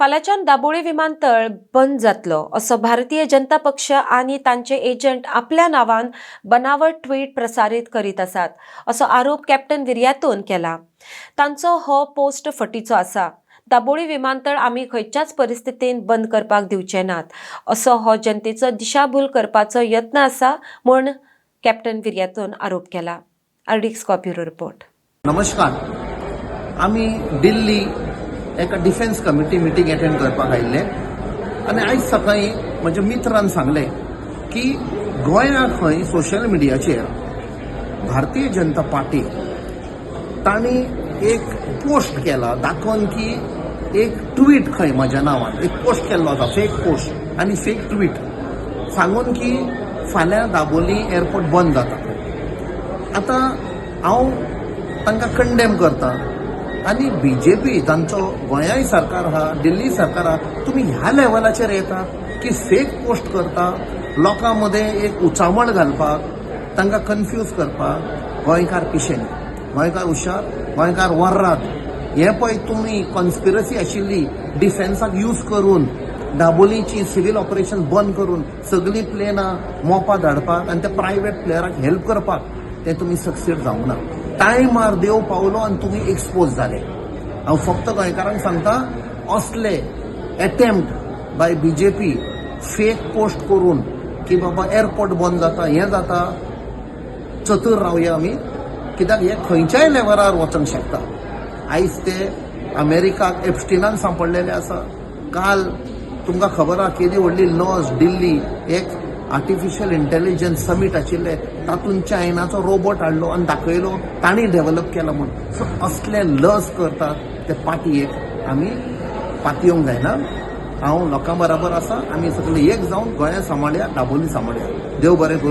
फाल्यांच्यान दाबोळी विमानतळ बंद जातलो असो भारतीय जनता पक्ष आनी तांचे एजंट आपल्या नांवान बनावट ट्वीट प्रसारीत करीत आसात असो आरोप कॅप्टन विर्यातोन केला. तांचो हो पोस्ट फटीचो आसा. दाबोळी विमानतळ आमी खंयच्याच परिस्थितीन बंद करपाक दिवचे नात असो हो जनतेचो दिशाभूल करपाचो यत्न आसा म्हूण कॅप्टन विर्यातोन आरोप केला. RDX bureau report. नमस्कार. आमी दिल्ली एका डिफेन्स कमिटी मिटींग अटेंड करपाक आयिल्ले आनी आयज सकाळीं म्हज्या मित्रान सांगलें की गोंया खंय सोशल मिडियाचेर भारतीय जनता पार्टी तांणी एक पोस्ट केला, दाखोवन की एक ट्वीट खंय म्हज्या नांवान एक पोस्ट केल्लो आसा, फेक पोस्ट आनी फेक ट्वीट सांगून की फाल्यां दाबोली एअरपोर्ट बंद जाता. आतां हांव तांकां कंडेम करता आनी बीजेपी, तांचो गोंयाय सरकार आहा, दिल्ली सरकार आहा, तुमी ह्या लेवलाचेर येता की फेक पोस्ट करता लोकां मदें एक उचांबळ घालपाक, तांकां कन्फ्यूज करपाक. गोंयकार पिशे न्ही, गोंयकार हुशार, गोंयकार वर्रात. हें पळय, तुमी कॉन्स्पिरसी आशिल्ली डिफेन्साक यूज करून दाबोलीची सिवील ऑपरेशन बंद करून सगळीं प्लेनां मोपा धाडपाक आनी त्या प्रायवेट प्लेयराक हेल्प करपाक, ते तुमी सक्सीड जावंक ना. टायमार देव पावलो आनी तुमी एक्सपोज जाले. हांव फक्त गोंयकारांक सांगता, असले attempt by BJP fake post करून की बाबा एअरपोर्ट बंद जाता, हें जाता, चतूर रावया आमी, कित्याक हे खंयच्याय लेवलार वचोंक शकता. आयज ते अमेरिकाक एप्स्टिनान सांपडलेले आसा. काल तुमकां खबर आहा, केदी व्हडली लॉस, दिल्ली एक आर्टिफिशियल इंटेलिजन्स समीट आशिल्ले, तातूंत चायनाचो रोबोट हाडलो आनी दाखयलो तांणी डेव्हलप केला म्हूण. सो असले लज करतात ते पार्टयेक आमी पातयेवंक जायना. हांव लोकां बराबर आसा. आमी सगळे एक जावन गोंया सांबाळया, दाबोली सांबाळया. देव बरें करूं.